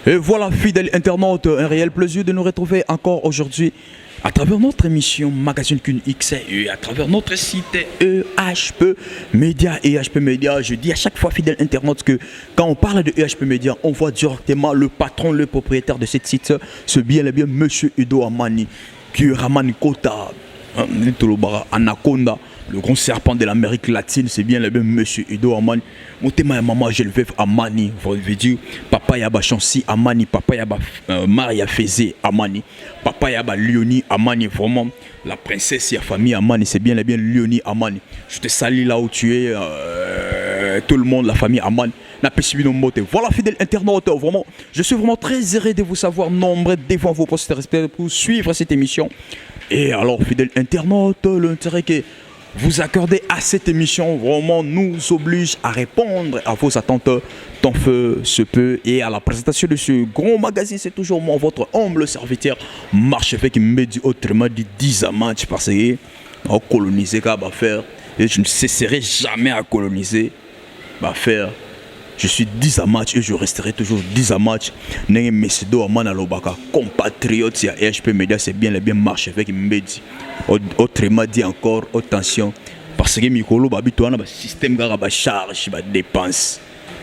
Et voilà, fidèles internautes, un réel plaisir de nous retrouver encore aujourd'hui à travers notre émission Magazine X et à travers notre site EHP Média. EHP Média, je dis à chaque fois, fidèle internaute, que quand on parle de EHP Média, on voit directement le patron, le propriétaire de cette site, ce bien et bien Monsieur Udo Amani, qui Ramani Kota, hein, Anaconda, le grand serpent de l'Amérique latine, c'est bien le même Monsieur Udo Amani. Motema ya mama Geneviève Amani, veut dire papa ya ba Chancy Amani, papa ya ba Maria Fezé Amani, papa ya ba Léonie Amani, vraiment la princesse ya famille Amani, c'est bien le bien Léonie Amani. Je te salue là où tu es, tout le monde, la famille Amani. Voilà, fidèle internaute, vraiment, je suis vraiment très heureux de vous savoir nombreux devant vos postes respectifs pour suivre cette émission. Et alors, fidèle internaute, l'intérêt que vous accordez à cette émission vraiment nous oblige à répondre à vos attentes tant feu se peut. Et à la présentation de ce grand magazine, c'est toujours moi, votre humble serviteur, Marchevêque Medi, autrement dit 10 match, parce que on coloniser va faire et je ne cesserai jamais à coloniser va faire. Je suis 10 à match et je resterai toujours 10 à match. Ndenge Mesido Amana Lobaka, compatriote ya EHP Media, c'est bien le bien Marchevêque Mbedi. Autrement dit encore, attention, parce que mikolo babi to wana ba système kaka ba charge, ba dépense.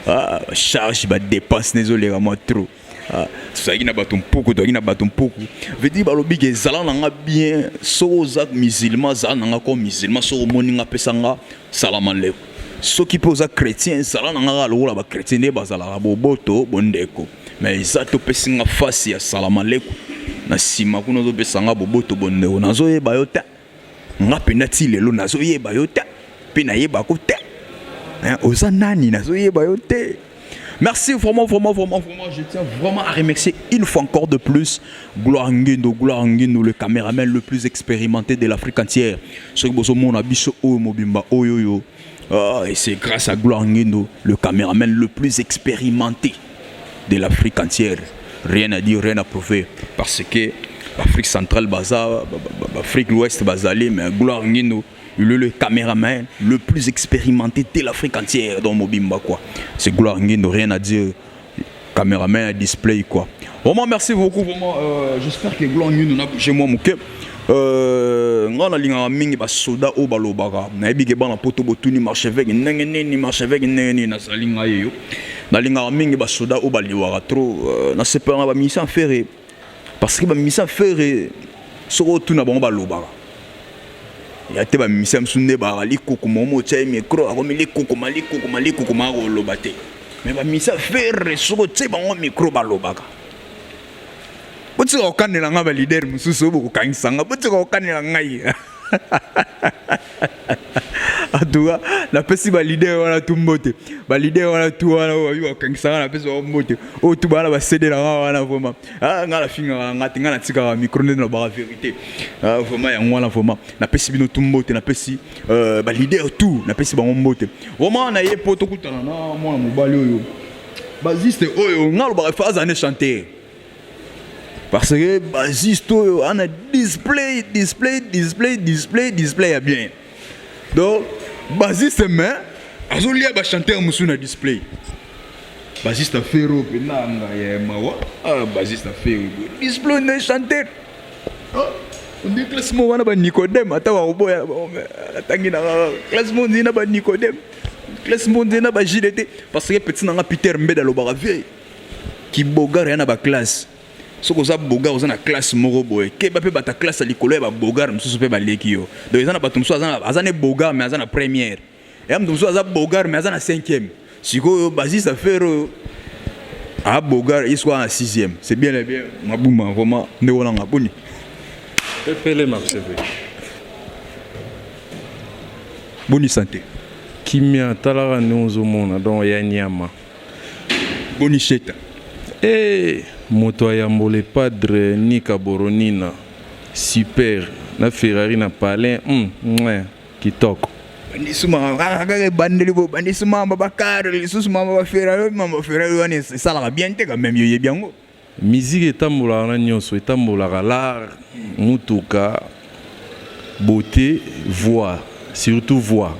Ah, charge ba dépense nezoleka mwa trop. Ah, tozalaki na bato mpuku, tozalaki na bato mpuku, veut dire balobi ke ezala na nga bien. Soki oza musulman, zala na nga comme musulman. Soki omoni nga, apesa nga salama leko. Soki mpe oza chrétien, zala na nga kaka lokola bachrétien nde bazalaka, boboto, bondeko. Mais eza topesi nga fasi ya salama leko, na nsima kuna ozopesa nga boboto, bondeko, nazoyeba yo te. Nga mpenza ti lelo nazoyeba yo te, mpe nayebako te. Oza nani? Nazoyeba yo te. Merci vraiment, vraiment, vraiment, vraiment. Je tiens vraiment à remercier une fois encore de plus Gloire Ngendo, Gloire Ngendo, le caméraman le plus expérimenté de l'Afrique entière. Ce que mon biso oyo mobimba oyo yo. Ah, et c'est grâce à Gloire Ngendo, le caméraman le plus expérimenté de l'Afrique entière. Rien à dire, rien à prouver. Parce que l'Afrique centrale, baza, l'Afrique l'Ouest, bazali, mais Gloire Ngendo, il est le caméraman le plus expérimenté de l'Afrique entière dans mobimba, quoi. C'est Gloire Ngendo, rien à dire. Caméraman à display, quoi. Vraiment, merci beaucoup. Vraiment, j'espère que Gloire Ngendo n'a bougé moi, mon cœur. Nga nalingaka mingi basoda oyo balobaka. Nayebi ke bana poto botuni Marchevêque ndenge nini, Marchevêque ndenge nini. Nazali ngai yo, nalingaka mingi basoda oyo baliwaka trop. Nasepelaka bamusicien Ferre, parce que bamusicien Ferre, soki otuna bango, balobaka ya te. Bamusicien mosusu nde baka likukuma, omo otya ye micro, akomi likukuma, likukuma, likukuma, akoloba te. Mais bamusicien Ferre, soki otie bango micro, balobaka. Botika kokanela nga baleader mosusu oyo bokokangisa nga, botika kokanela ngai. En tout cas, napesi baleader wana tu mbote, baleader wana tu wana oyo babi bakangisa nga, napesi bango mbote. Oyo tu bana basede na nga wana, vraiment nga nafingaka nga te, nga natikaka micro nde nalobaka vérité. Vraiment, yango wana, vraiment napesi bino tu mbote, napesi baleader tu, napesi bango mbote vraiment. Na ye mpo tokutana na mwana mobali oyo, bassiste oyo nga alobaka fa aza ne chanteur, parce que bassiste oyo ana display, display, display, display, display ya bien. Donc bassiste, mais azolia bachanteur mosusu na display. Bassiste Ferre mpe nanga ya mawa. Ah, bassiste Ferre, display ne chanteur ondi classe mo wana banicodème, ata bakoboya atangi na classe mo nzina banicodème, classe mo nzina bagile te, parce que petit nanga Peter Mbed alobaka vie kibogare ya na baclasse. Soki oza bogar, oza na classe moko boye, keba mpe bata classe ya likolo ya babogar mosusu mpe baleki yo. Donc eza na bato mosusu aza ne bogar mais aza na première, eya moto mosusu aza bogar mais aza na cinquième. Sikoyo bassiste Ferre oyo abogar, ye sikoyo aza na sixième. C'est bien bien mabuma, vraiment, ndeko nanga, boni? Pepele, Marchevêque. Boni santé? Kimia, talaka ndenge ozomona, donc ya nyama. Boni sheta? E moto ayambola padre Nika Boronina, super na Ferrari na palin, kitoko. Bandisi kaka ebandeli bo bandisi mamba bakare lisusu, mamba baferrari, mamba baferrari wana esalaka bien te quand même, yoyebi yango. Musique etambolaka na nyonso, etambolaka l'art, mutuka, beauté, voix, surtout voix.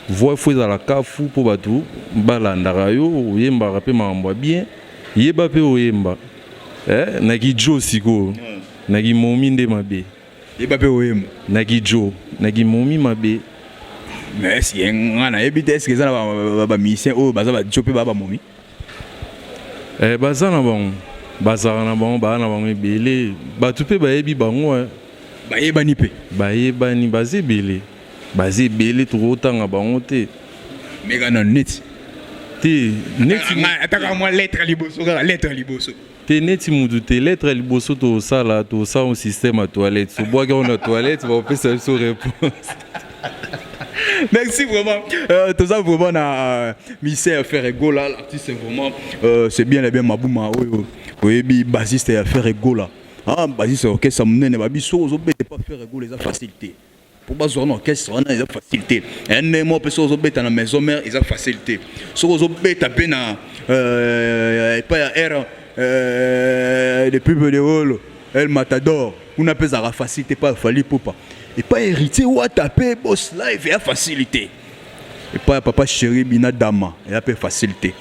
Voix faut ezala kafu mpo bato balandaka yo, oyembaka mpe makambo ya bien. Yeba mpe oyemba, eh, na kijo sikoyo, na kimomi nde mabe. Yeba mpe oyemba. Na kijo, na kimomi mabe. Mais est-ce nga nayebi te, est-ce eza na bamusicien oyo baza bajo mpe baa bamomi? Eh, baza na bango, bazalaka na bango, baa na bango ebele. Bato mpe bayebi bango, eh. Bayebani mpe. Bayebani, baza ebele, baza ebele, tokotanga bango te. Meka na neti. Te, neti ataka mwa lettre liboso, kaka lettre liboso. Te, neti mutu te. Lettre liboso, tosala système ya toilette, tobwaki yango na toilette, bakopesa biso réponse. Merci vraiment. Toza vraiment na ministère Ferre Gola, l'artiste vraiment, c'est bien et bien Mabuma oyo oyebi, bassiste ya Ferre Gola. Ah, bassiste orchestre monene, ba biso ozobeta pas Ferre Gola, eza facile te. Po bazwa na orchestre wana eza facile te. Un mot mpe soki ozobeta na maison mère eza facile te. Soki ozobeta mpe na epai ya R de pub de rôle El Matador kuna mpe ezalaka facile te. Epai ya Fally Ipupa, epai Héritier Wata mpe Boss Live eya facile te. Epai ya Papa Chéri Bina Dama eya mpe facile te.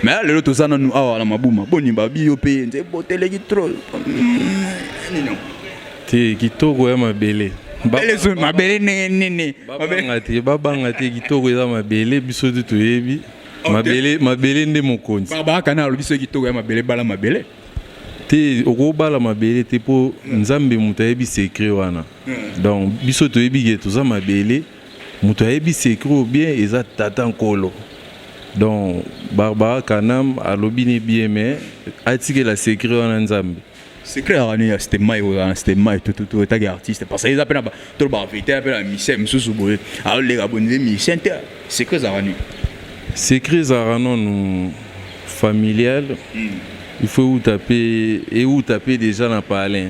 Mais lelo toza nanu awa na Mabuma. Boni babi yo mpe nzembo oteleki trop nini? Te, kitoko ya mabele. Mabele ndenge nini? Babanga te, babanga te, kitoko eza mabele. Biso te toyebi mabele, mabele nde mokonzi. Babaka na alobi soki kitoko ya mabele, bala mabele. Te, okobala mabele te, mpo Nzambe moto ayebi secret wana. Donc biso toyebi ke toza mabele, moto ayebi secret oyo bien eza Tata Nkolo. Donc Barbara Kanam alobi ni bien, mais atikela secret wana Nzambe. Secret yaka nini ya stema? Ekozala na stema tututu etaki artiste, parce que eza mpe na tolobaka vérité, mpe na musicien mosusu boye aoleka boye nde musicien te. Secret ezalaka nini? Secret ezalaka nanu familial. Il faut euta mpe, euta mpe déjà na palin.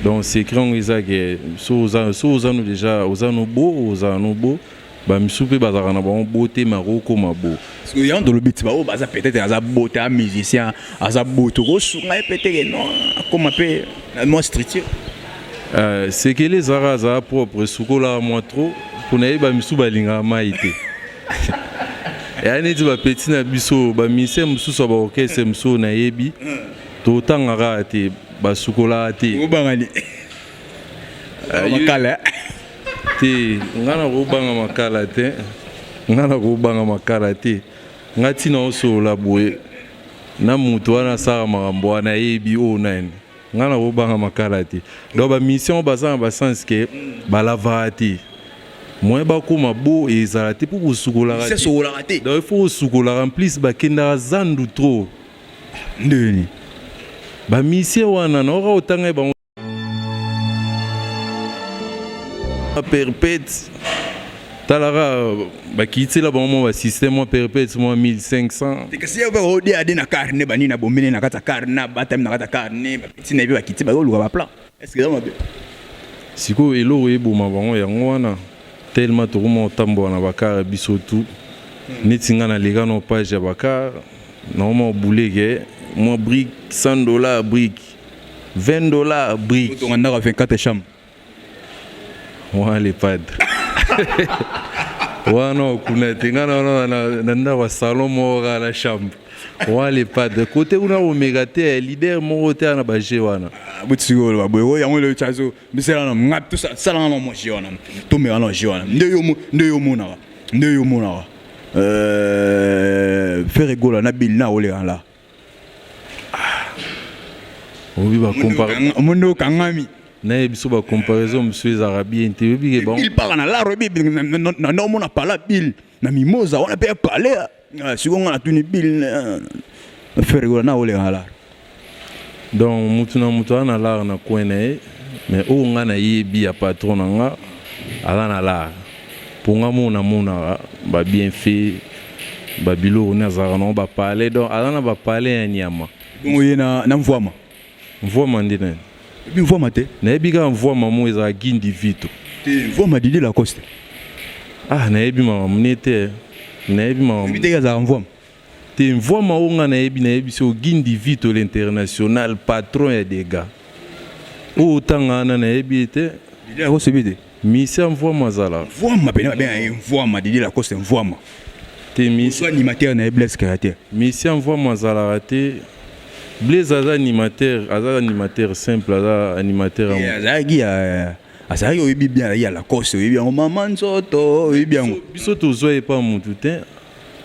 Donc secret yango eza ke so oza no déjà, oza no bo, ozala no bo. Bamisu mpe bazalaka na bango bo te, ma kokóma bo. Yango tolobi ti baoyo baza peut-être aza bo te, musicien aza bo te, okosunga ye peut-être non akóma mpe na mwa structure. Sekele ezalaka, azala propre, sukolaka mwa trop, mpona yeba misu balingaka mai te. Eya neti bapeti na biso, bamusicien mosusu ya baorchestre mosusu nayebi, totangaka te, basukolaka te. Obangani makala? Te, nga na kobanga makala te, nga na kobanga makala te. Nga ntina osolola boye na moto wana asala makambo wana, ayebi oyo nani. Nga na kobanga makala te. Donc bamission oyo baza na basens ke balavaka te, moyen bakóma bo ezala te mpo kosukolaka te. Donc il faut kosukolaka. En plus bakendaka zandu trop. Ndeni? Bamusicien wana naoka otanga ye bango perpète. Talaka, bakitela bango mwa basystème mwa perpète mwa 1500. Kasi ye ode ade na carnet banini na bombene na kati ya carnet, batami na kati ya carnet, bapeti na ye mpe bakiti, bazoluka baplan. Est ce que eza mabe? Sikoyo eloko eboma bango yango wana, tellement tokoma kotambola na bacar biso tu. Neti nga naleka na page ya bacar, naoma obuleke mwa brique 100 $, brique 20 $, brique. Otonga ndako ya 24 chambre. Wana le padre wana okuna te. Nga na na ndako ya salon moko kaka na chambre. Wana le padre kote kuna komeka te ya leader moko te na baje wana. Buti sikoyo oloba boye, oyo yango eloko tyazo misala na nga, tosalanga na mwa jeu wana, tomeka na jeu wana nde yo, nde yo omonaka, nde yo omonaka Ferre Gola na Bill na oleka la. Obi bacompare. Omondi okangami. Nayebi biso, bacomparaison mosusu ezalaka bien te, oyebi ke bango. Bill paka na laro, ebi na omona pala Bill na Mimoza wana mpe ya pale. Sikoyo nga natuni, Bill, Ferre Gola na oleka na laro? Donc mutu na mutu aza na lar na coin na ye, mais oyo nga nayebi ya patron na nga aza na lar, mpo nga moko namonaka babienfait, babiloko nde azalaka nango, bapalais. Donc aza na bapalais ya nyama. Bongo ye na Mvwama? Mvwama nde nani? Ebi Mvwama te? Nayebi kaka Mvwama mo ezalaka Gindi Vito. Te, Mvwama Didi Lacoste. Ah, nayebi makambo ne te, nayebi makambo. Ebi te, azalaka Mvwama. Te, Mvwama oyo nga nayebi, nayebi so Gindi Vito l'international, patron ya dega oyo otanga wana, nayebi ye te. Didi Lacoste ebi te? Misia Mvwama azalaka. Mvwama pene babenga ye Mvwama, Didi Lacoste Mvwama. Te, misi animateur na ye Blaise Créateur. Misia Mvwama azalaka te. Blaise aza animateur, aza animateur simple, aza animateur ya Azalaki ya, azalaki, oyebi bien, azalaki ya Lacoste, oyebi yango, mama nzoto, oyebi yango. Biso tozwa epa mutu te,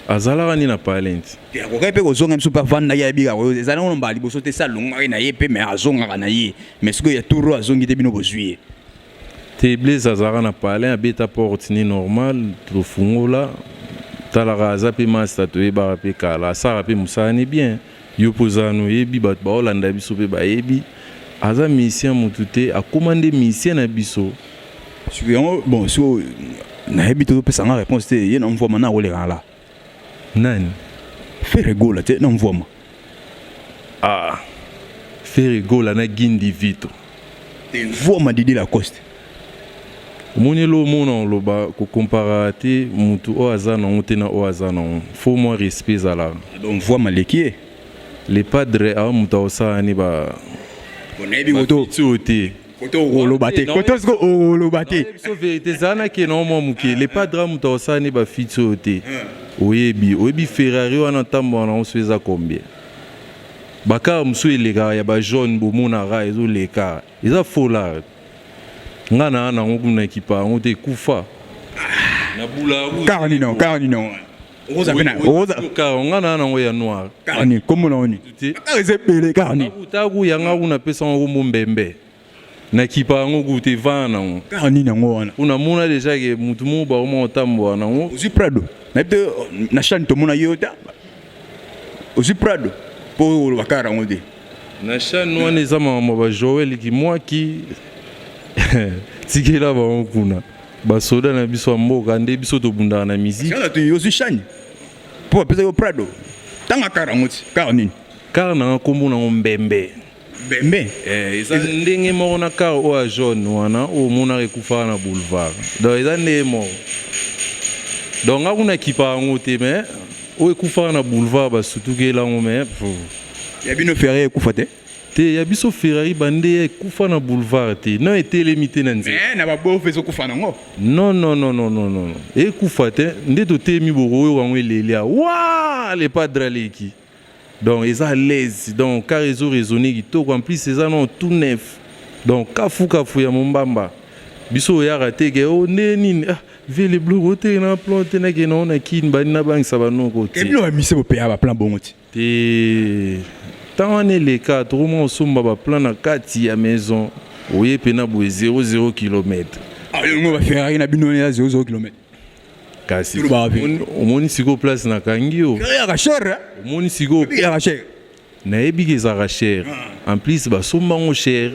azalaka nini na palente. Akokaki mpe kozonga biso mpe avandaki, ayebi kaka ezali ngo mbala liboso te. Se alongwaki na ye mpe, mais azongaka na ye, mais sikoyo ya tour azongi te, bino bozwi ye. Te, Blaise azalaka na palin, abeta porte ni normal, tofungola, talaka, aza mpe master, toyebaka mpe kala, asalaka mpe mosala ni bien. Yo mpo oza wana, oyebi, bato baolanda biso mpe bayebi, aza musicien motu te, akóma nde musicien na biso. Sikoyo yango, bon, sikoyo nayebi te, ozopesanga réponse te. Ye na mvwama na akolekana la? Nani? Ferre Gola te na mvwama. Ah, Ferre Gola na Gindi Vito. Te, mvwama Didi Lacoste. Omoni, elo omona, oloba kokomparaka te motu oyo aza nango te na oyo aza nango, faut mwa respect ezalaka. Donc mvwama leki ye. Le Padre awa, moto akosala ni ba Bon, nayebi koto bafiti oyo te. Koto okoloba te, koto siko okoloba te. Biso vérité ezala nakende nango mwa moke. Le Padre awa, moto akosala ni bafiti oyo te. Oyebi, oyebi Ferrari wana ntamboka nango so eza combien? Bakar mosusu elekaka ya bajaune, bomonaka ezoleka, eza folar. Nga na nango kuna, ekipa yango te, ekufa na bula. Car nini? Car nini okoza mpe na okoza? Car nga na nango ya noir. Car nini? Kombo na oni? Te. Car eza ebele, car nini? Taku yanga kuna, apesa yango kombo Mbembe, nakipa yango kuta evanda nango. Car nini yango wana? Mpo namona déjà ke mutu moko bakoma kotambola nango. Ozwi Prado, nayebi te, na chaîne tomona yo ta ozwi Prado mpo oloba car yango te. Na chaîne wana eza makambo ya bajoel Kimwaki, tikela bango kuna, basoda na biso ya mboka nde biso tobundaka na musique. Ozwi chaîne mpo bapesa yo Prado, ntanga car yango ti, car nini? Car nanga, nkombo nango Mbembe. Mbembe. Eza ndenge moko na car oyo ya jaune wana oyo omonaka ekufaka na boulevard, donc eza ndenge moko. Donc nga kuna ekipa yango te, mais oyo ekufaka na boulevard basutukela yango, mais Ya bino Ferrari ekufa te? Te, ya biso Ferrari bande ekufa na boulevard te, non, etelemi te na nzela. Na babofe ezokufa nango. Non, non, non, non, non, non, ekufa te. Nde totemi, bokoyoka yango eleli wa le Padre aleki. Donc eza à l'aise, donc car ezo raisonner kitoko, en plus eza non tout neuf, donc kafu kafu ya mombamba. Biso oyaka te ke o nde nini, ah vele bloko te na plan te, nakende nango na Kini, bani nabangisa banoko te. Bino bamise bopeya baplan bongo ti? Te, ntango wana eleka, tokoma kosomba baplan na kati ya maison, oye mpena boye 00 kilomètre. Yango baFerrari na bino eza 00 kilomètre? Kasi omoni sikoyo place nakangi yo. Yaka cher. Omoni sikoyo. Yaka cher. Nayebi ke ezalaka cher, en plus basomba yango cher,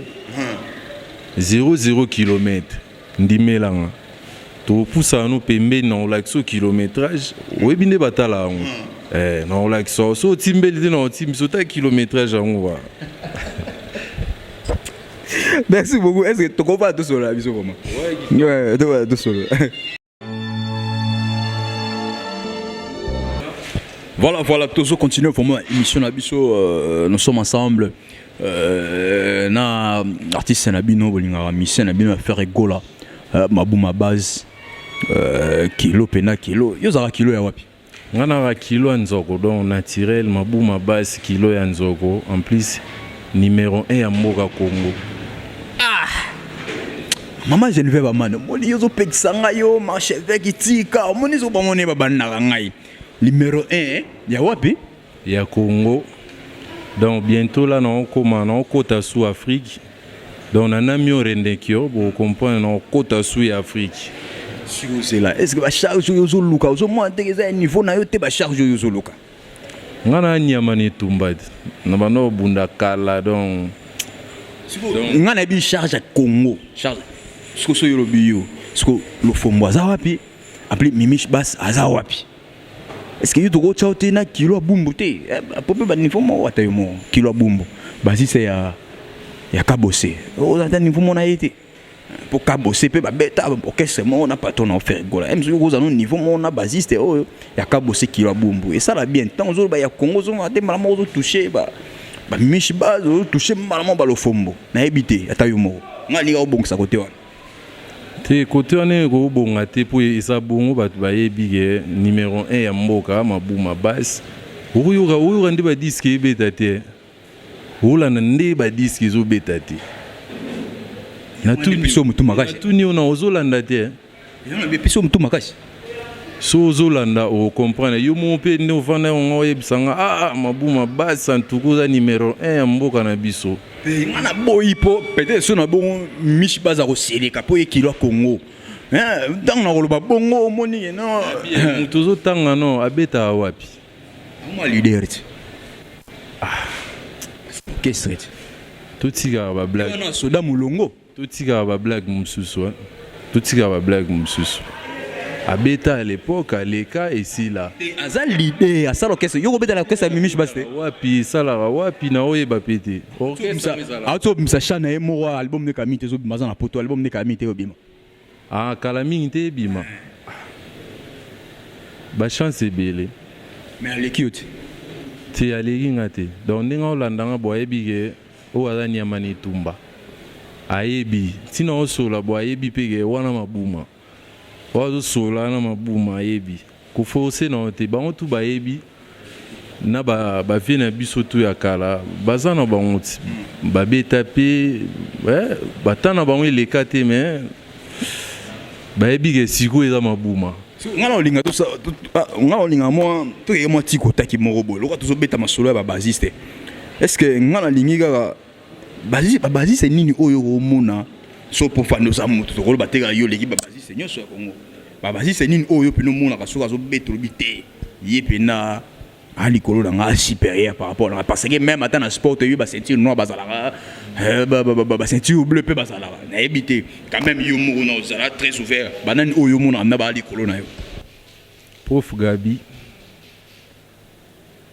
00 kilomètre, ndimelanga, topusana no pembeni na olakisa kilométrage, oyebi nde batala yango, na olakisa so otimbeli te, na otimbisa ota kilométrage yango ba Merci beaucoup. Est ce que tokofa tosolola biso vraiment? Ouais, tokofa tosolola. Voilà, voilà, toujours continuer vraiment émission na biso, nous sommes ensemble na artiste na bino bolingaka, mission na bino Ferre Gola, Mabuma Base, kilo pena kilo. Yo zaka kilo ya wapi? Nga naka kilo ya nzoko, donc naturel, Mabuma Base, kilo ya nzoko, en plus numéro 1 ya mboka Congo. Ah! Mama Geneviève Amane, omoni yo ozopekisa ngai, yo marchevêque, tika, omoni so bango nde babandaka ngai. Numéro 1 ya wapi? Ya Congo. Donc bientôt là naokoma, naokota sous Afrique, donc nanami orendeki yo bocomprendre, naokota sous ya Afrique. Soki ozela, est ce que bacharge oyo ozoluka, ozomona ndenge eza ya niveau na yo te, bacharge oyo ozoluka? Nga na nyama na etumba te, na banda kobunda kala, donc Nga nayebi charge ya Congo, charge siko so yo olobi yo siko Lofombo aza wapi, apli Mimiche Bas aza wapi? Est ce que yo tokotya yo te na kilo ya bumbu te, po mpe baniveau moko, ata yo moko kilo ya bumbu basise ya Kabose, oza ata niveau moko na ye te, mpo Kabose mpe babeta orchestre moko na patron na Ferre Gola. Soki okozala no niveau moko na basiste oyo ya Kabose, kilo ya bumbu esala bien. Ntango ozoloba ya Congo, ozonga te mbala moko ozotouche bamishi base, ozotouche mbala moko balofombo, nayebi te, ata yo moko nga alinga obongisa kote wana. Te, kote wana ekobonga te, mpo eza bongo, bato bayebi ke numéro 1 ya mboka Mabuma Base. Okoyoka, oyoka nde badisque ebeta te. Olanda nde badisques ezobeta te. Biso motu makasi. Natuni yo, na ozolanda te? Biso motu makasi. So ozolanda, ocomprendre yo moko mpe nde ofanda yango, oyebisanga: "Ah, Mabuma Basi, antuku oza numéro 1 ya mboka na biso." Nga na boyi, mpo peut-être so na bongo Michi baza koseleka mpo ekilo ya Congo ntango na koloba bongo, omoni no. Moto ozotanga no abetaka wapi? Mwa leader ti orchestre ti. Totikaka bablague. Wana soda molongo. Totikaka bablague mosusu, totikaka bablague mosusu. Abeta à l'époque, aleka, esila. Aza leader, asala orchestre. Yo kobeta na orchestre ya Mimiche Basi te? Wapi esalaka wapi? Na oyeba pe te. Auti obimisa chan na ye moko, album nde kami te ezobima, aza na Poto, album nde kami te obima. Ah, kala mingi te ebima, bachance ebele. Mais aleki yo te? Te, aleki nga te. Donc ndenge olandanga bo, ayebi ke oyo aza nyama na etumba, ayebi ntina osola bo, ayebi mpe ke wana Mabuma oyo azosola wana Mabuma, ayebi koforcer na yo te. Bango tu bayebi na bavieux na biso tu ya kala, baza na bango ti babeta mpe bata na bango eleka te, mais bayebi ke sikoyo eza Mabuma. Nga na olinga, nga olinga mwa tokeke mwa tiko otaki moko boye lokola tozobeta masolo ya babassiste. Est ce que nga nalingi kaka babassiste nini oyo omona so mpo fandi oza moto, tokoloba te kaka yo oleki babassiste nyonso ya Congo? Babassiste nini oyo mpena omonaka soki azobeta, olobi te ye mpena alikolo na nga, supérieur par rapport na nga? Parce que même ata na sport, toyebi baceinture noire bazalaka, baceinture bleu mpe bazalaka. Nayebi te, quand même yo moko na ozala très ouvert, banani oyo omonaka na baa likolo na yo? Prof Gabi,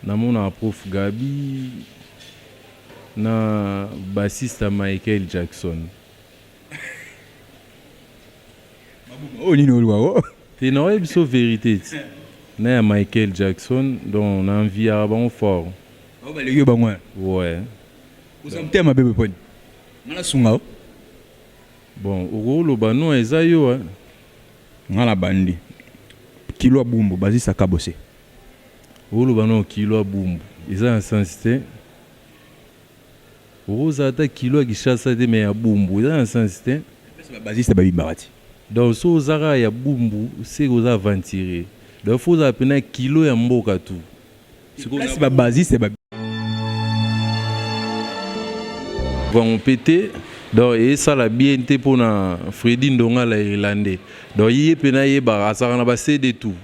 namonaka Prof Gabi na bassiste ya Michael Jackson. Oyo nini olukako? Te, naoyebi biso vérité ti na ya Michael Jackson, donc na enviaka bango fort. Bao baleki yo bango wana? Ouais. Oza motema mabe beponi nga nasunga o. Bon, okoloba no eza yo. Nga na bandi kilo ya Bumbu, bazisaka bose. Oloba no kilo ya Bumbu eza na sens te. Okozala ata kilo ya Kinshasa te, mais ya Bumbu eza na sens te. Babassiste babimbaka ti. Donc so oza kaka ya Bumbu, seke oza aventurier. Donc faut ozala mpena kilo ya mboka tu. Place babassiste. Vango mpe te. Donc esala bien te mpona Fredi Ndongala Irlandais. Donc ye mpe nayebaka azalaka na baCD tout,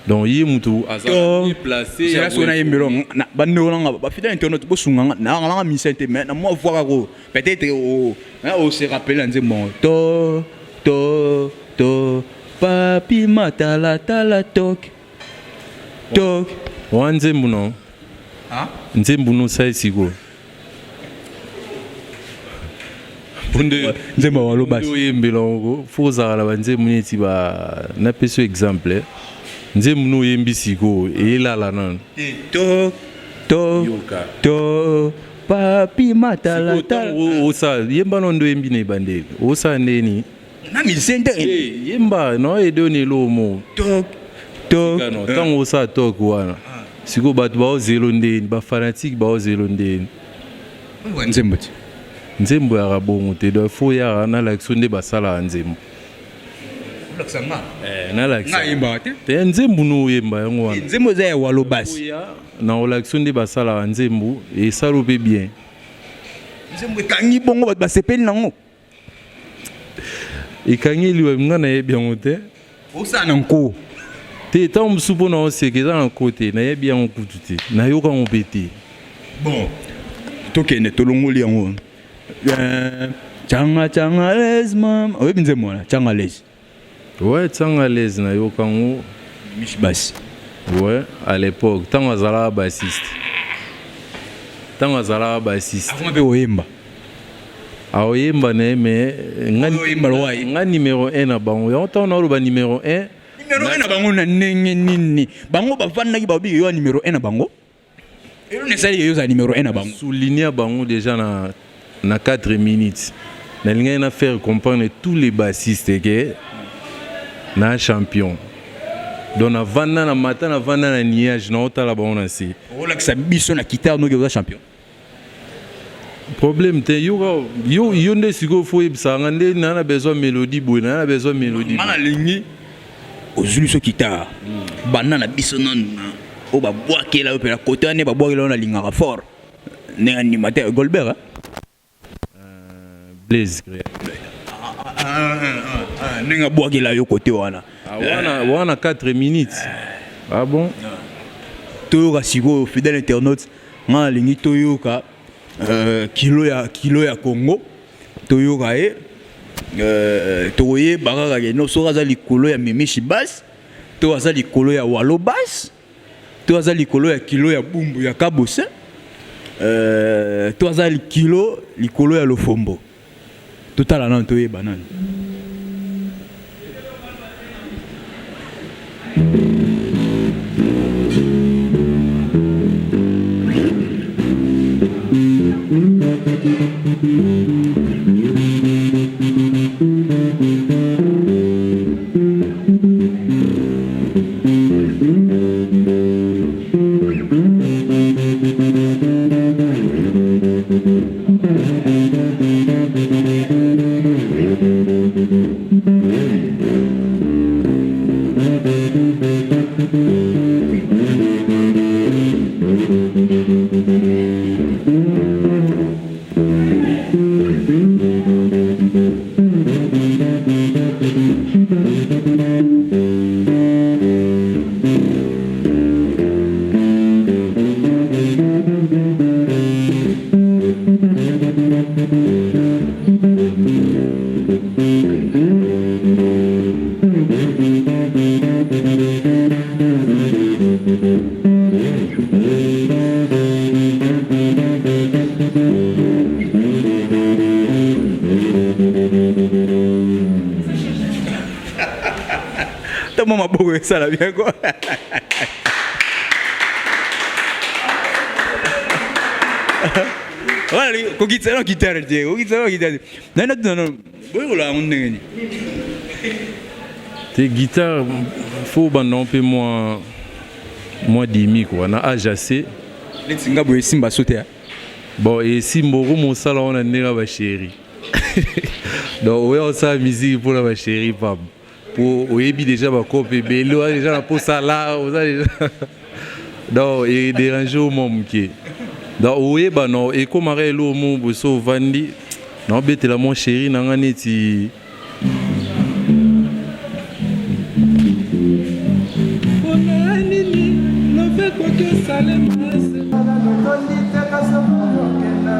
donc ye mutu azala bien placé. Ya so nayembelo bandeko nanga bafidèle internaute, bosunga nga nanga musicien te, mais na mwa voix kaka peut-être ose rappeler na nzembo yango: to to to papi matalatala tok tok. Wana nzembo no, nzembo no osali sikoyo. Nzembo walobasi. Oyembela yango, faut ozala na banzembo neti ba napesi yo exemple, nzembo no oyembi sikoyo eyelala nano. To to to papi matalatala. Osala yemba no nde oyembi na ebandeli, osala ndeni? Na musicien te. Yemba na oyede yo na eloko moko. Tok tok. Ntango osala tok wana sikoyo, bato baozela ndeni, bafanatike baozela ndeni. Nzembo ti. Nzembo yaka bongo te. Donc faut yaka nalakisa nde basalaka nzembo. Olakisa nga? Nalakisa. Yembaka te. Te, nzembo no oyemba yango wana. Nzembo eza ya Walobasi. Na olakisa nde basalaka nzembo, esala mpe bien. Nzembo ekangi bongo, bato basepeli nango. Ekangeli wapi? Nga nayebi yango te. Osala na nko. Te, ntango mosusu mpo na oseka eza na nko te. Nayebi yango kutu te, nayoka yango mpe te. Bon, tokende, tolongoli yango. Tianga tianga lez mama, oyebi nzembo wana, tianga lez? Ouais, tianga lez, nayoka yango. Michi Basi. Ouais, à l'époque ntango azalaka bassiste, ntango azalaka bassiste. Akoma mpe koyemba. Aoyemba na ye, mais Oyemba lokola ye. Nga numéro 1 na bango yango, ntango naoloba numéro 1. Numéro 1 na bango na ndenge nini? Bango bavandaki, babiki yo numéro 1 na bango, eloni esali yo ozala numéro 1 na bango? Souligner bango déjà na 4 minutes, nalingaki na faire comprendre tous les bassistes ke na champion. Donc navanda na mata, navanda na nuage, naotala bango na se. Olakisa biso na guitare noki oza champion. Problème te, yo yo yo nde sikoyo fo oyebisaka nga nde naa na besoin mélodie boye, naa na besoin mélodie. Nga nalingi ozwi biso guitare, banda na biso nanu na oyo babwakela yo mpena kote wana nde babwakela yo, nalingaka fort ndenge animateur Golbert, hein? Blaise. Ndenge abwakela yo kote wana. Ah, wana wana 4 minutes. Ah bon. Toyoka sikoyo, fidèle internaute. Nga nalingi toyoka kilo ya Congo. Toyoka ye, tokoyeba kaka ke no soki aza likolo ya Mimishi Bas, to aza likolo ya Walo Bas, to aza likolo ya kilo ya Bumbu ya Kabose, to aza kilo likolo ya Lofombo. Totala nanu, toyeba nanu. Tamo maboko esala bien quoi. Wana kokitisa na guitare te, kokitisa na guitare te. Nani natuna nano, boyekola yango ndenge nini? Te, guitare faut banda mpe mwa dimi quoi, na âge assez. Neti nga boye, esimba so te? Bon, esimba, oko mosala wana ndenge ya bachéri. Donc oya osala musique mpona bachéri pam, po oyebi déjà bakope ebele, oza déjà na posala, oza déjà, donc edérange o mwa moke. Donc oyeba no ekomaka eloko mo boye so ovandi, naobetela mwa chéri na nga neti Mpona nini love koki osalema? Tondi te kasokokenda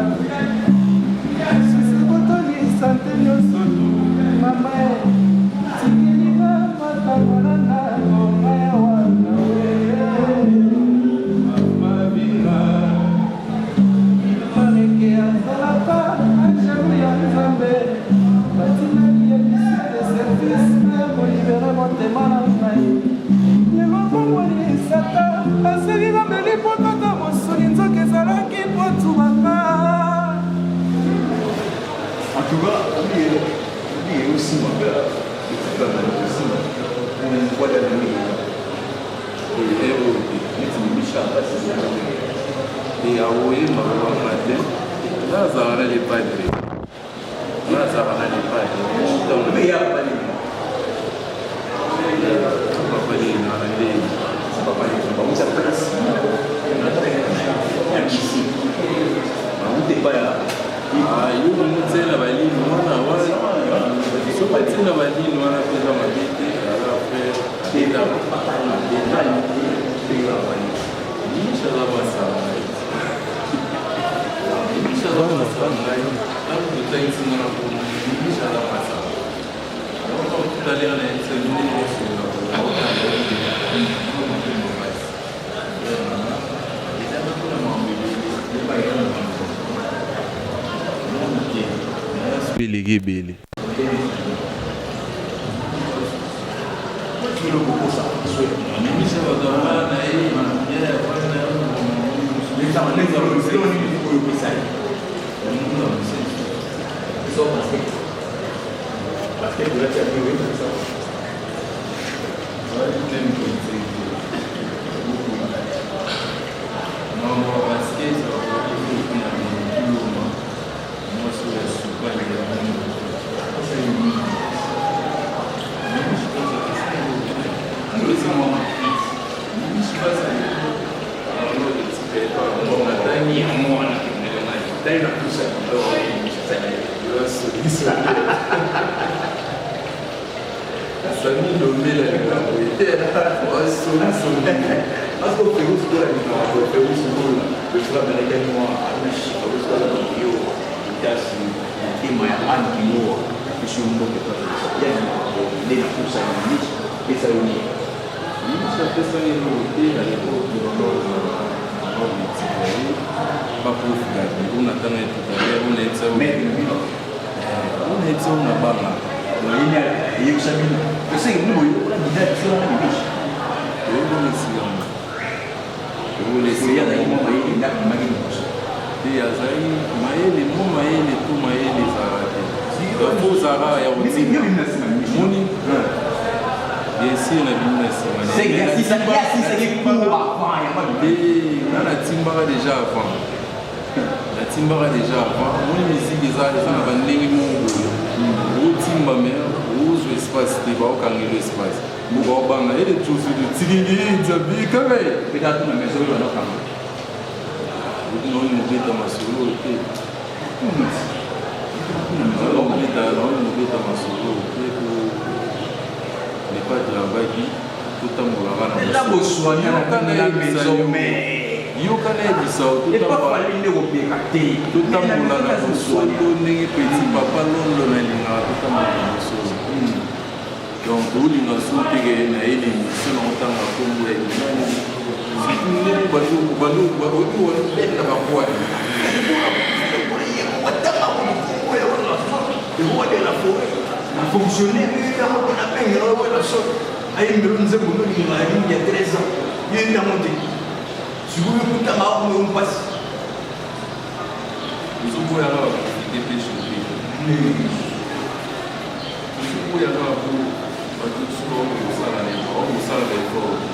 susi kotolisa te nyonso. Mama tikilinga matango na ngoma ya wana we mabina mareke azalaka angelu ya Nzambe, batinaki ye mission de service ya kolibérer motema na ngai. Lelo bongwani Satan asali na mbeli mpo kaka mosuni, nzoka ezalaki mpo tubanga. En tout cas, lui aussi, ma peur. Aussi, on voit la nuit. Aoyemba kobanga te, nazala na le padre, nazala na le padre. Mais il y a pas de Papa na nde. Papa, il va place. Yo motiela balini wana wana, so batina balini wana mpenza mabe te. Aza frère, abeta abeta Misha aza masala ngai, Misha aza masala ngai. Ntango totangisi nga na komo, Misha aza masala. Donc tout à l'heure nayebisa ndenge osola. Makasi. Eleki ebele. Misha bato wana na ye. Natangi Sami Ndombele alingaka boye te, osoli soli. Parce que Ferus Gola alingaka boye, Ferus Gola, le frère américain noir, Amish, Ferus Gola yo, Itasi, motema ya Anne Kimoa, napesi yo mbote kaka ya alingaka boye, nde napusa yo nini, pesa yo nini. Miso apesaki eloko te à l'époque, vraiment objectif na ye paprof Gabi oyo natanga ye tout à l'heure, oyo nayebisa yo, Maître na bino. Oyo nayebisa yo na banga. Oyini eyebisa bino. Toseke bino boye, ola bida biso wana bibishi. Toyebona esika ngo. Oyo azalaki mwa mayele nde abimaki liboso. Te, azali mayele, mo mayele to mayele ezalaka te. Donc ozalaka ya kotinda moni, bien sûr nabimi na nsima. Te, nga natimbaka déjà avant, natimbaka déjà avant. Moni, musique eza na bandenge moko boye, otimba mais ozwa espace te, baokangela espace mo baobanga ele josu totikeli nzambe kaka ye. Peut-être na maison oyo banokanga. Naoni mobeta masolo te, naoni mobeta masolo te, po le padre abaki totambolaka na na maison mère. Yoka, nayebisa. Totambola na bosolo ndenge petit papa Londo nalingaka totambola na bosolo. Donc tolinga so teke nayeli émission na otanga nkombo ya inani, surtout ndenge bando wana bakwani. Roi de la forêt, fonctionnaire yango nabengela oyo so ayembelo nzembo nolinga ya 13 ans, ye ntango te sikoyo kutanga oyo mpasi. Ozoboyaka baprofite mpe chope, ozoboyaka po bato mosusu bakosala bakosala baeffort te.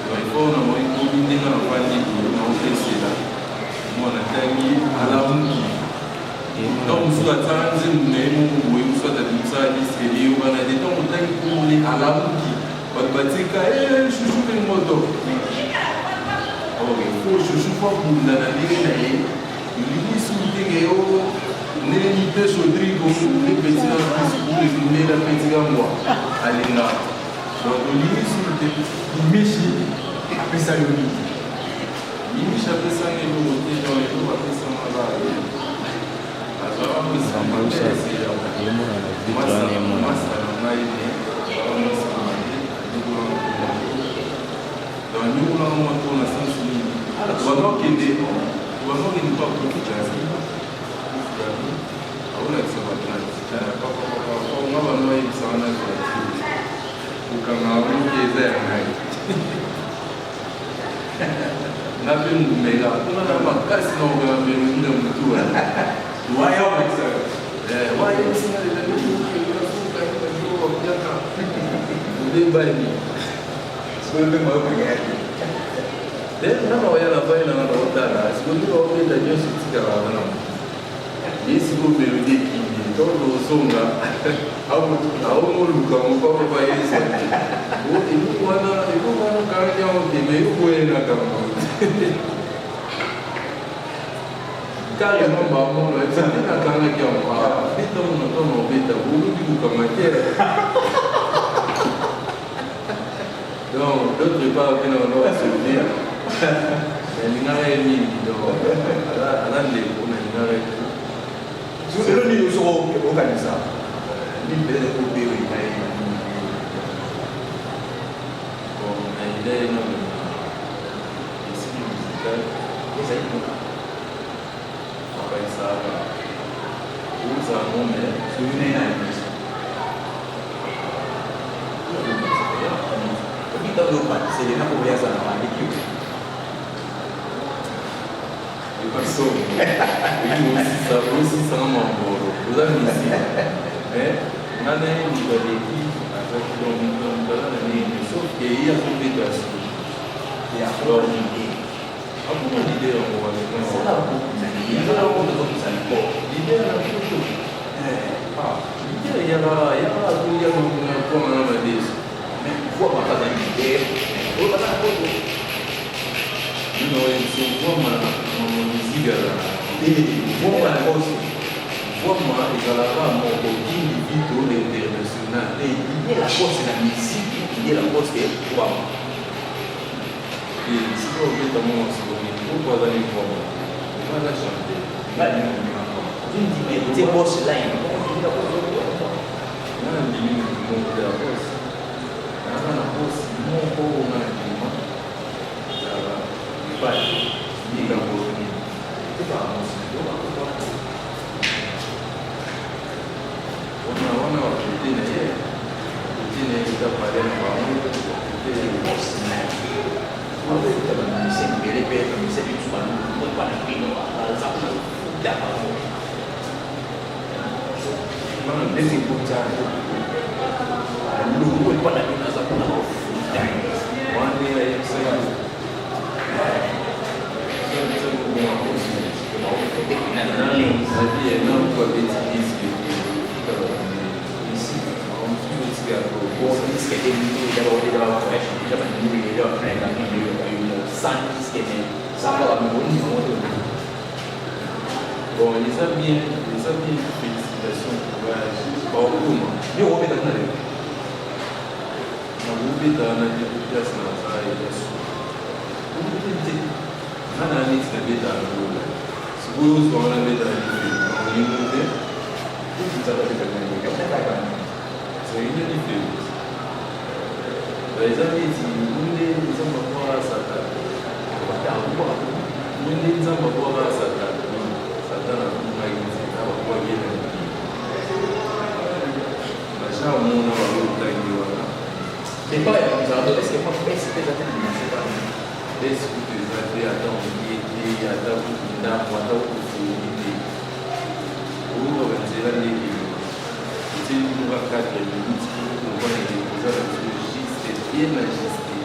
Effort na bango ekomi ndenge nafandi boye, naopesela mwana ntangi alamuki. Ntango mosusu atiaka nzembo na ye moko boye, mosusu atabimisaka disque eyokana te. Ntango otangi komone alamuki, bato batika Chouchou mpe moto. Ok, fo Chouchou fo abunda na ndenge na ye. Olingi suku teke yo ndenge mpe Rodrigo nde peti na ndela peti kangwa alinga, donc olingi suku te. Mishi apesa yo nini? Mimishi apesanga eloko te. Donc eloko apesanga kaka, azwaka masa na ngai, me azwaka mwasi na te, donc anyokolanga mwa to na sens nini, bazokende pa Prof Gabi. Prof Gabi aolakisa bagrade nga, bano bayebisaka na gratuite kokanga yango eza ya ngai, nga mpe ngumela mpona na makasi na kokanga melodi na motu wana. Wayebisinga obebani te, nga na oya na vai nanga na otala sikoyo nde baobeta nyonso etikala wana na motu ye. Sikoyo melodi ekimi, ntongo ozonga aomoluka mopapa bayesa eloko wana, eloko wana okangaki yango te, me yokoyelaka carrément bamona nde nakangaki yango. Beta ngo na ntango obeta, olobi kokanga te. Donc d'autre part mpe na bando basouvenir, nalingaka ye mingi, donc aza ndeko, nalingaka ye. Elo nini soko okanisa nini peut-être obewe na ye? Bon, nayeda ye nano na esprit musical. Ezali Akanisaka ozala ngo me souvenir na ye ntango obatisele na koya azala bandiki. Epaso osisanga mambolo, oza misike nga na ye, moto aleki azaki. Donc moto aza na ndenge, sauf ke ye azobeta solo, akoma leader yango wana. Leader na poto, leader yaka yaka azoya na kwanga na madeso. Mais voix bato azali leader oyo baza na poto. Na oyebisa Mvwama na musique azalaka Mvwama Lacoste. Mvwama ezalaka moko King Vito l'international. Didier Lacoste na musique, Didier Lacoste Mvwama. Sika obeta mwa masolo nini? Pourquoi aza ni Mvwama? Nga aza chanteur. Nga alingi kondima Mvwama. Ozondima Heritier boss line. Nga nandimi mutu moko te ya boss. Naza na boss moko oyo nga nandima. Ezalaka Fally. Likambo nini? Wana wana ba kote na ye, kote na ye eza palais na bango, kote boss na ye. Wana ba musicien ebele pe ba musicien misusu ba ba na bino baza kuna kofuta bango. Neti Ngunza alongwe epa na bino aza kuna kofuta ye. Wana nde ayebisaki Bon, eza bien, eza bien, félicitations, courage. Baokoma. Yo obeta kuna lelo? Nakobeta wana te po place naza eza suka. Te. Nga na neti nabeta na lola. Sikoyo ozwa wana nabeta na lifelo. Nakolingo te. Ezali na lifelo. Eza neti nde Nzambe abwaka Satan. Nde Nzambe abwaka Satan. Satan abungaki nzela, babwaki ye na mokili. Baja omona bango otangi wana. Départ ya Mozardo, est-ce que moi bese mpe eza te na dimension wana? Bese kutu eza te, ata olie te, ata kutu ndambo, ata kutu fourmi te. Oyoka banzela nde ekende. Otieli bino kaka 4 minutes po comprendre que boza na biso juste bien ajuste.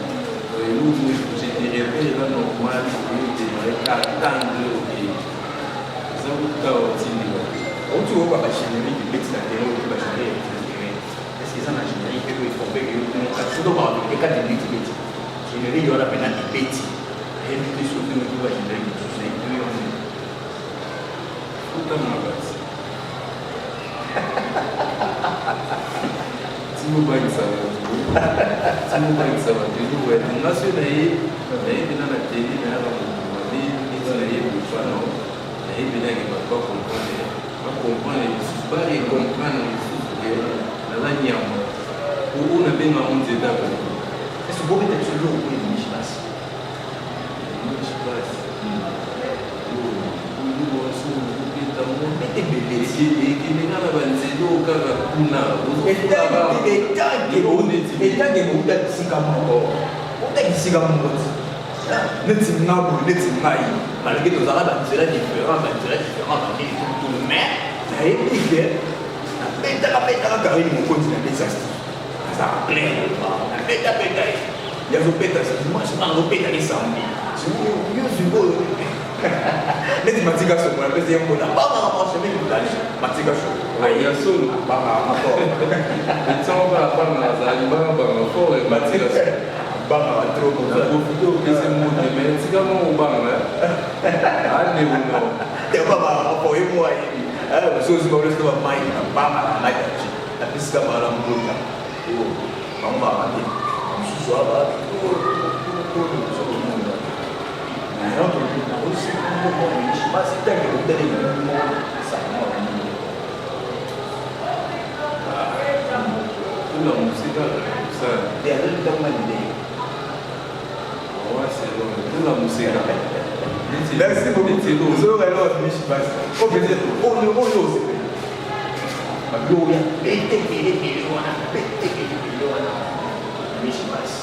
Donc eloko moko ebouge te, réveil eza normal, okoki kodémarrer kaka 4 heures okei. Eza kutu kaka otindika te. Outi koyoka ba générique ebeti na terrain, oyoki ba générique ebeti na terrain. Est-ce que eza na générique oyo eforme yo soki obaka vérité 4 minutes ebeti générique wana mpe na ebeti nayebi te soki oyoki ba générique mosusu na yo Otanga basi. Timo obangisa bato. Timo obangisa bato eloko ya te. Nga soki naye naye mpena na tele nayaka moto mabe neti naye bofa no naye mpena ke bato bacomprendre bacomprendre lisusu barecomprendre lisusu ke naza nyama po oyo nabenga yango nzete ya bato. Est-ce que bobeta biso eloko oyo ebimisi basi? Ebimisi basi. Ekende na banzela oyo kaka kuna. Etange bouta bisika moko, bouta bisika moko ti neti nga boye, neti ngai, malgré tozalaka banzela différent, banzela différent, banini tutu, mais nayebi ke nabetaka betaka Karine Mokonzi na desasti azaka clair, nabetabeta ye, yazobeta dimanche, nga nazobeta ye samedi. Yo sikoyo neti Matika Songo, napesi ye mbona bangaka marchemin kutali Matika Songo. Ya solo. Bangaka fort. Ntango kaka bangaka azalaki bangabanga fort Matika Songo. Bangaka trop. Na profite opesi mbote, mais tika moko obanga andeko no. Te, bangaka fort, ye moko ayebi mosusu baolosi bamai bangaka ngai napisika bala mbota bango baka te mosusu aba. Tuna mosika kosala tuna mosika. Merci beaucoup. Ozoyoka eloko abimishi basi oyo oyo osepeli babiloko ya bete ebele ebele wana, bete ebele ebele wana, mishi basi.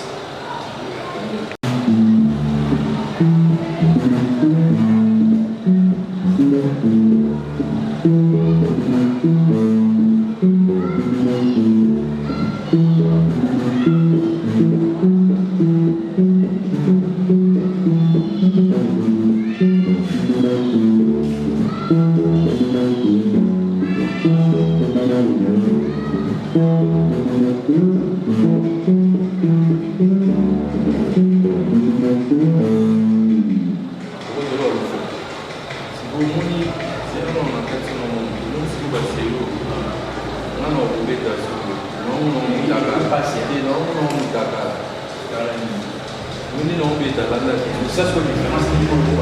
Nini naobeta landa. Ça c'est différence nini oyo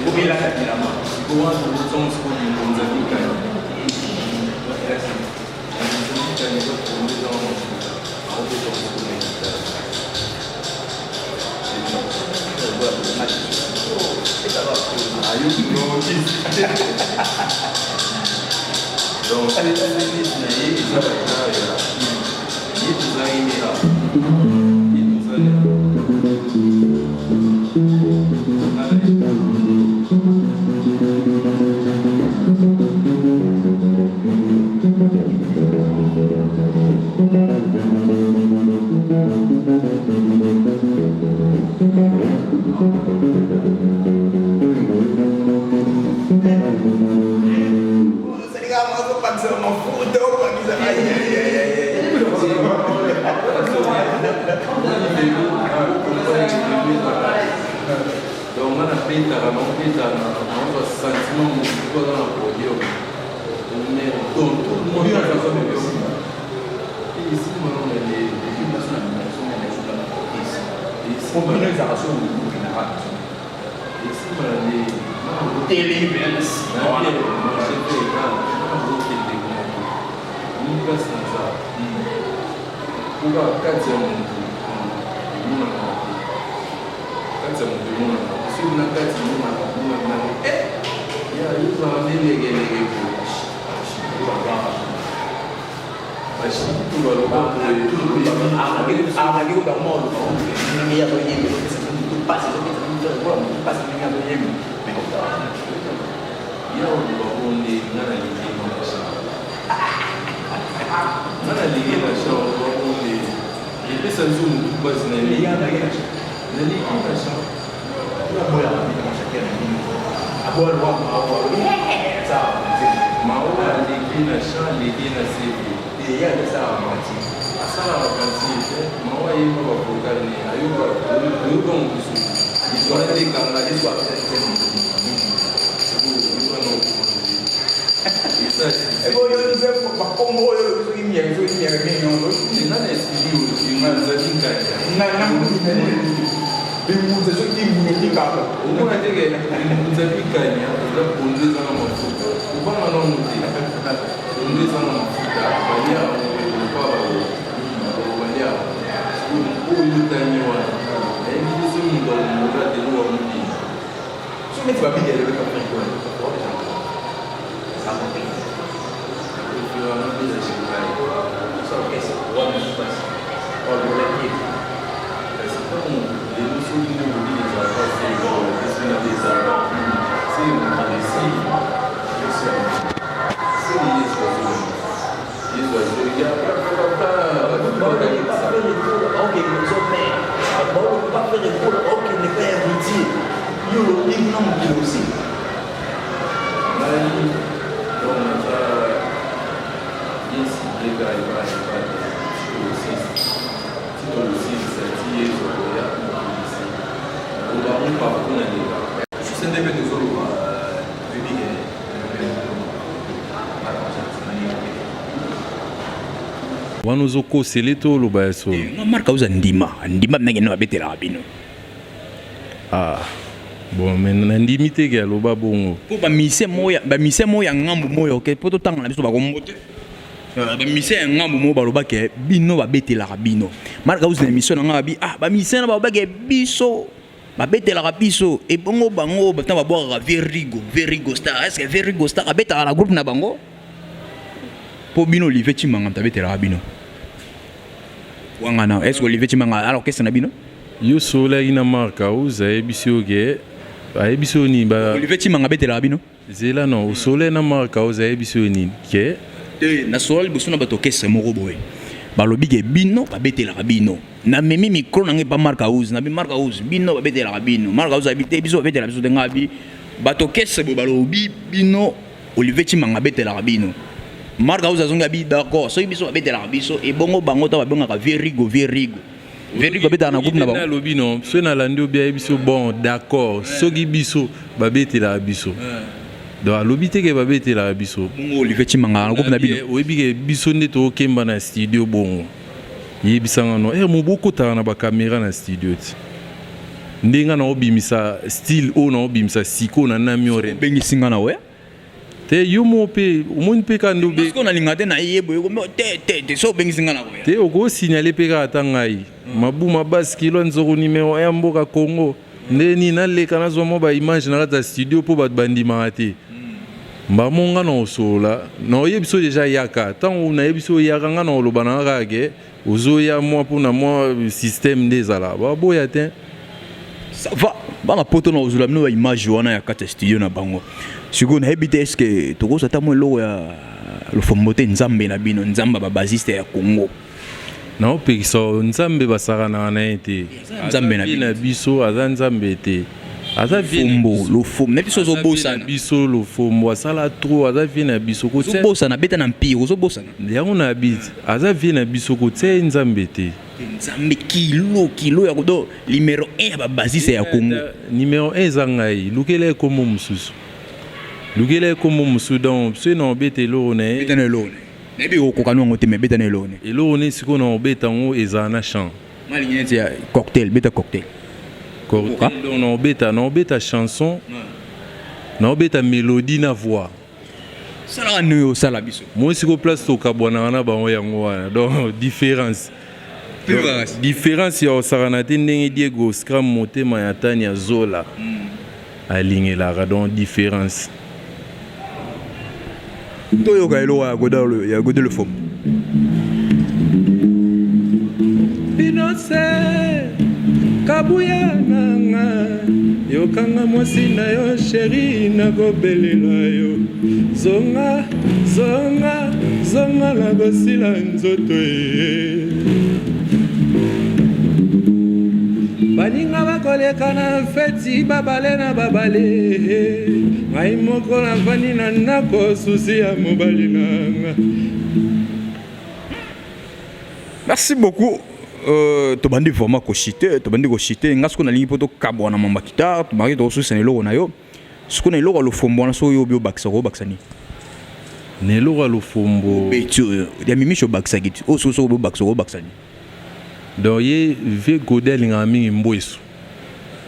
obelaka bilama. Sikoyo wana tokotanga sikoyo bingonza bikani. Bikani eza pondu, eza na mafuta, aobeta sikoyo na guitare. Ayoki nokisi. Donc neti na ye eza bagenre ya ye, tozalaki nde awa, ye tozali awa. Donc nga nabetaka, naobetaka, naozwa sentiment mosusu aza na podium, mais donc tout le monde aza podium esimba nano na esimba esimba na nde nazokende moto ni place naza mpoka kati ya motu emonaka te, kati ya motu emonaka te. Soki na kati emonaka, emonaka nani ya yozala nde legelege boye, bashiki baloba boye. Ya oloba bongo nde nga nalingi na champ, nga nalingi na champ. Oloba bongo nde epesa biso motu mpasi. Nalingi na champ. Mao aleki na champ, aleki na CV, asalaka kantie te. Mao ayemba bavocal ne ayoka, oyoka mosusu wana elekanga. Sikoyo wana okoma Bakombo oyo soki miaka, soki miaka mingi. Nga na esprit oyo ezali nkanya. Bingunza, soki bingunza kaka. Omona teke bingunza bikanya eza pondu, eza na mafuta, kobanga nano te. Pondu eza na mafuta, balia yango pa balia. Oyo otangi wana nayebi te soki moto akomola te oyo amobina. Soki neti babiki elobeka. Préférera nabeta chez ngai. Kasi ntango lelo soki nde olobi ezalaka se esi nabeta se esi se Yesu azo, Yesu azoya. Okende pa Héritier, yo olobi na mokili aussi. Ngai donc naza bien ciblé kaka epa epa ti tokosilisa ti Yesu akoya mokilisi obango partout na leka. Juste ndenge tozoloba, toyebi ke Wana ozokosele to oloba ya solo? Nga Mark auza ndima ndima ndenge nini babetelaka bino. Ah bon, mais nandimi te ke aloba bongo. Mpo bamusiciens moko ya ngambu moyo, ok, mpo totanga na biso bakombo te, bamusiciens ya ngambu moko balobake bino babetelaka bino. Mark auza na émission na nga babi, ah, bamusiciens na balobake biso babetelaka biso. Ebongo bango ntango babwakaka Verigo, Verigo Star, est ce que Verigo Star abetaka na groupe na bango? Mpo bino Olivier Tshimanga moto abetelaka bino wangana, est ce que Olivier Tshimanga ala orchestre na bino? Yo solaki na Mark House, ayebisi yo ke ayebisi yo nini ba Olivier Tshimanga abetelaka bino? Zela, non, osolai na Mark House, ayebisi yo nini ke Te, nasola liboso na bato orchestre moko boye, balobi ke bino babetelaka bino. Namemi micro na ngai pa Mark House, nabi: "Mark House, bino babetelaka bino?" Mark House abi: "Te, biso babetela biso te." Ngai abi: "Bato orchestre boye balobi bino Olivier Tshimanga abetelaka bino." Mark House azongi abi: "D'accord, soki biso babetelaka biso, ebongo bango ta babengaka Verigo, Verigo, Verigo abetaka na groupe na bango?" Alobi non, soki nalandi obi, ayebi biso: "Bon, d'accord, soki biso babetelaka biso." Donc alobi te ke babetelaka biso. Bongo Olivier Tshimanga na groupe na bino? Oyebi ke biso nde tokokemba na studio bongo. Yebisa nga no, eh mobo okotaka na ba camera na studio ti. Nde nga naobimisa style oyo naobimisa sikoyo na Nami Orena. Obengisi nga na oya? Te yo moko mpe omoni mpe kaka nde obe. Sikoyo nalinga te naye boye ko te te te soki obengisi nga nakoya. Te oko signaler mpe kaka ata ngai. Mabuma basse kilo nzoko numero 1 mboka Congo. Nde nini naleka nazwa mwa ba image na kati ya studio mpo bato bandimaka te. Mbala moko nga nakosolola, nakoyebisa yo dejà yaka. Tango nayebisi yo yaka, nga nakoloba na nga kaka ke ozoya mwa mpo na mwa système nde ezalaka. Baboya te. Ça va, bana poto nakozwela bino ba image wana ya kati ya studio na bango. Sikoyo nayebi te est-ce que tokozwa ata mwa eloko ya lofombo te Nzambe na bino, Nzambe ya ba bassiste ya Congo. Naopekisa yo nzambe basakanaka na ye te. Nzambe na na biso aza nzambe te. Aza vie na biso. Lofombo na biso ozobosana. Biso lofombo asala trop aza vie na biso kotia. Ozobosana beta na mpire ozobosana. Yango na bit aza vie na biso kotia ye nzambe te. Nzambe kilo kilo ya kodo numero 1 ya ba basiste ya Congo. Numero 1 eza ngai lukela ye kombo mosusu. Lukela ye kombo mosusu donc soki na obeta eloko na ye. Beta na eloko na ye. Nayebi okoka no yango te mais beta na eloko ne. Eloko ne sikoyo na obeta yango ezala na chant. Nga alingi neti ya cocktail, beta cocktail. Cocktail donc na obeta, na obeta chanson, na obeta melodie na voix. Salaka ndenge osala biso. Moi sikoyo place tokabwanaka na bango yango wana donc différence. Différence ya osakana te ndenge Diego Scram motema ya Tania Zola alingelaka donc différence. Toyoka eloko ya Godard ya Godard Lofombo. Binose kabuya nanga yokanga mwasi na yo sheri nakobelela yo zonga zonga zonga nakosila nzoto ye baninga bakoleka na feti babale na babale ngai moko navandi na ndako susi ya mobali nanga. Merci beaucoup. Euh, tobandi vraiment kochite tobandi kochite nga sikoyo nalingi mpo tokabwana mamba kita tobandi tokosusa na eloko na yo sikoyo na eloko ya lofombo wana soki oyobi obakisa okobakisa nini na eloko ya lofombo obeti oyo ya mimishi obakisaki ti oyo soki soki obakisa okobakisa nini donc ye vie gode alingaka mingi mbwesu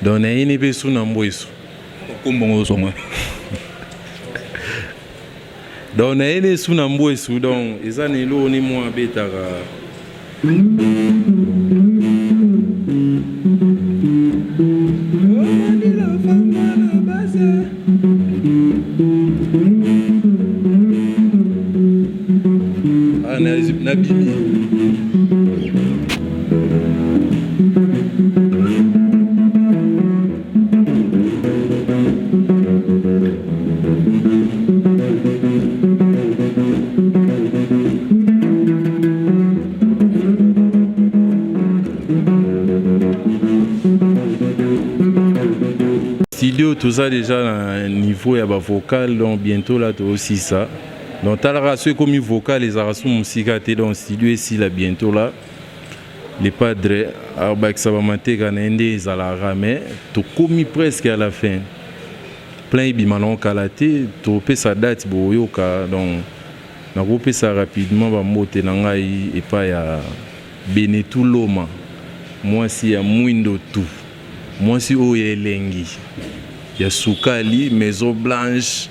donc nayini mpe su na mbwesu kombongo ozonga donc nayini su na mbwesu donc eza na eloko ni mwa abetaka Ah, nabimi Studio toza déjà na niveau ya ba vocal donc bientôt là tozosisa donc talaka soki ekomi vocal ezalaka su mosika te donc studio esila bientôt là le padre abakisa bamateka na ye nde ezalaka mais tokomi presque à la fin plein ebima nango kala te topesa date boyoka donc nakopesa rapidement bambote na ngai epai ya Benetou Loma mwasi ya mwindo tu mwasi oyo ya elengi ya sukali maison blanche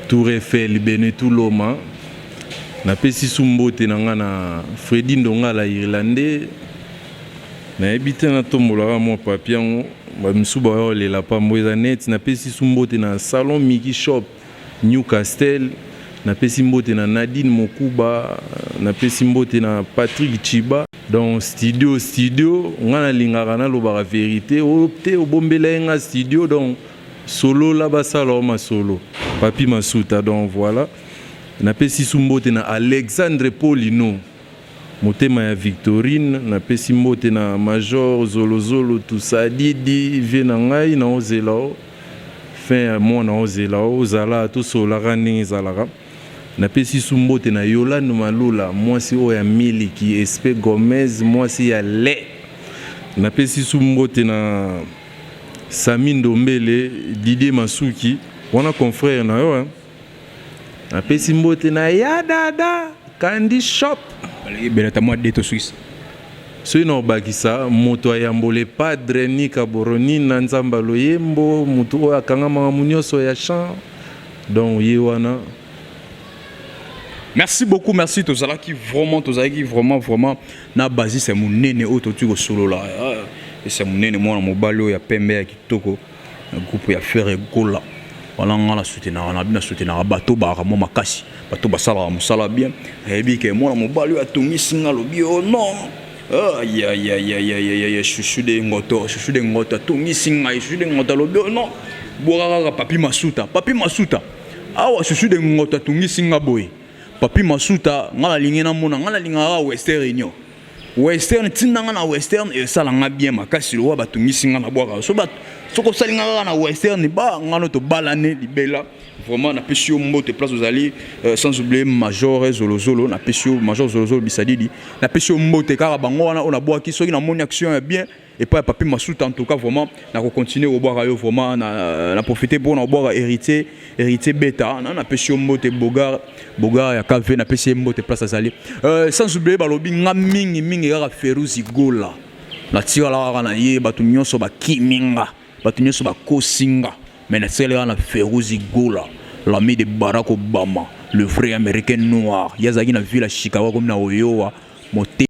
tour Eiffel Benetou Loma napesi su mbote na ngai na Fredy Ndongala irlandais nayebi te natombolaka mwa papier yango bamisusu baya kolela pambo eza neti napesi su mbote na salon Miki Shop New Castel napesi mbote na Nadine Mokuba napesi mbote na Patrick Chiba donc studio studio nga nalingaka nalobaka verite oyo te obombela ye nga studio donc solola basala o masolo Papi Masuta donc voilà napesi su mbote na Alexandre Polino motema ya Victorine napesi mbote na Major Zolozolo Tusadidi vie na ngai naozela o fin ya mois naozela o ozala tosololaka ndenge ezalaka napesi su mbote na Yolande Malula mwasi oyo ya miliki Espe Gomez mwasi ya le napesi su mbote na Sami Ndombele Didier Masuki wana confrère na yo hein? Napesi mbote na ya dada Candy Shop. Baleki belata mwa deto Suisse. Soki na kobakisa moto ayambo le padre Nika Boronina Nzamba Loyembo, moto oyo akanga makambo nyonso ya chant, donc ye wana. Merci beaucoup, merci. Tozalaki vraiment, tozalaki vraiment, vraiment na basis ya monene oyo totuki kosolola. Esa monene, mwana mobali oyo ya pembe ya kitoko na groupe ya Ferre Gola wana. Nga na soutenaka na bino, soutenaka bato baaka mwa makasi, bato basalaka mosala bien. Nayebi ke mwana mobali oyo atongisi nga, alobi o non, ayayayayayaya, Chouchou de Ngoto, Chouchou de Ngoto atongisi ngai. Chouchou de Ngoto alobi o non, bwaka kaka Papi Masuta, Papi Masuta awa. Chouchou de Ngoto atongisi nga boye. Papi Masuta, nga nalingi namona, nga nalingaka Western Union. Western, ntinda nga na Western, esala nga bien makasi. Lokola batungisi nga na bwaka, so soki osali nga kaka na Western, ba nga no tobalane libela. Vraiment, napesi yo mbote place ozali, sans oublier Major Zolozolo. Napesi yo Major Zolozolo Bisadidi, napesi yo mbote. Kaka bango wana oyo nabwaki, soki namoni action ya bien epai ya Papi Masuta, en tout cas vraiment nakocontinue kobwaka yo. Vraiment na profite mpona kobwaka Héritier, Héritier Beta na napesi yo mbote. Bogar, Bogar ya KV, napesi ye mbote place azali, sans oublier balobi nga mingi mingi kaka Feruzi Gola. Natikala kaka na ye, bato nyonso bakimi nga, bato nyonso bakosi nga, mais natikali kaka na Feruzi Gola, l'ami de Barack Obama, le vrai Américain noir. Ye azalaki na ville ya Chicago, akomi na Oyowa mote.